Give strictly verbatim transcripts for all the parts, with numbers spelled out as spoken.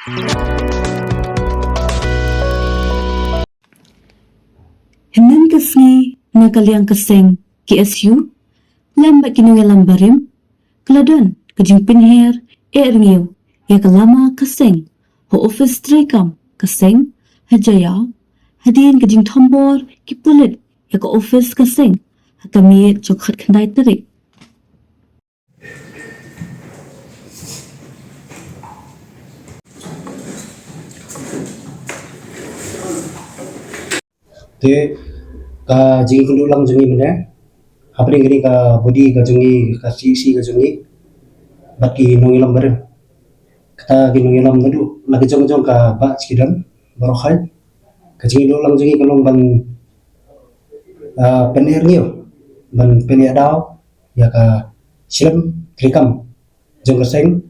Hynnin ka sngi na ka liang ka seng K S U lem bad ki nongïalam barim ka la don ka jingpynher eh rngiew ïa ka lama ka seng ha office treikam ka seng ha Jaiaw, hadien ka jingthombor ki pulit ïa ka office ka seng ha ka miet jong ka khatkhyndai tarik. Te ka jingïakynduh lang jong ngi mynne hapdeng kane ka body ka jong ngi, ka C E C ka jong ngi bad ki nongïalam barim. Kata ki nongïalam naduh la ki jong jong ka bah chi ki don baroh hai. Ka jingïakynduh lang jong ngi ka long ban, ah, pyneh rngiew, ban pyneh daw ïa ka shlem treikam jong ka seng,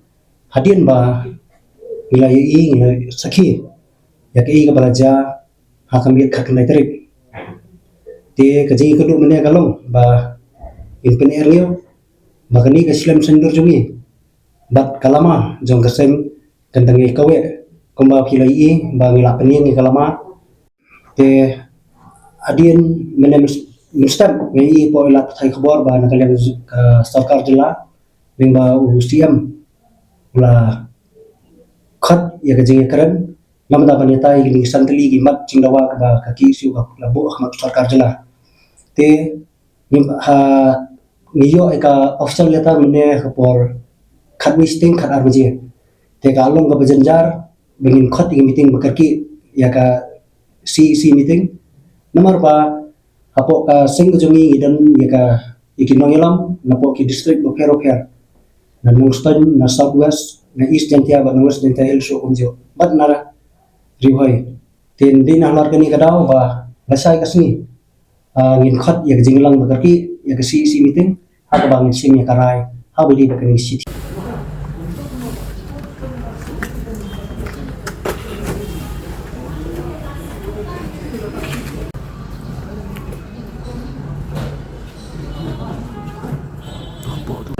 hadien ba ngi la ïohi, ngi la sakhi ïa kaei kaba la jia ha ka miet khatkhyndai tarik. Te ka jingïakynduh mynne ka long ba ngin pyneh rngiew ba kane ka shlem saiñdur jong ngi bad ka lama jong ka seng kan dang ïai kaweh kumba phi la ïohi ba ngi la pynïeng ïa ka lama. Te hadien mynne myn-, mynstep ngi ïohi hapoh ïa la pathai khubor ba na ka liang ka sorkar jylla lyngba u C M u la khot ïa ka jingïakren namar ban ïatai ïa kine ki san tylli ki mat jingdawa kaba ka K S U ka la buh ha khmat sorkar jylla. Te ngi ha, ngi ïoh ïa ka official letter mynne ha ka por khatwei shiteng khatar baje. Te ka long kaba jynjar ba ngin khot ïa ka meeting ba kyrkieh ïa ka C E C meeting. Namar ba hapoh ka seng ka jong ngi ngi don ïa ka, ïa ki nongïalam napoh ki district bapher bapher, na Nongstoiñ, na South West, na East Jaintia bad na West Jaintia Hills ruh kumjuh bad na Ri Bhoi. Te dei na halor kane ka daw ba lashai ka sngi, ah, ngin khot ïa ka jingïalang ba kyrkieh ïa ka C E C meeting ha kaba ngin shim ïa ka rai ha ba dei bad kane ka shithi.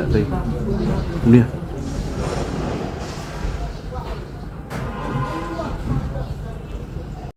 Dei. Ni.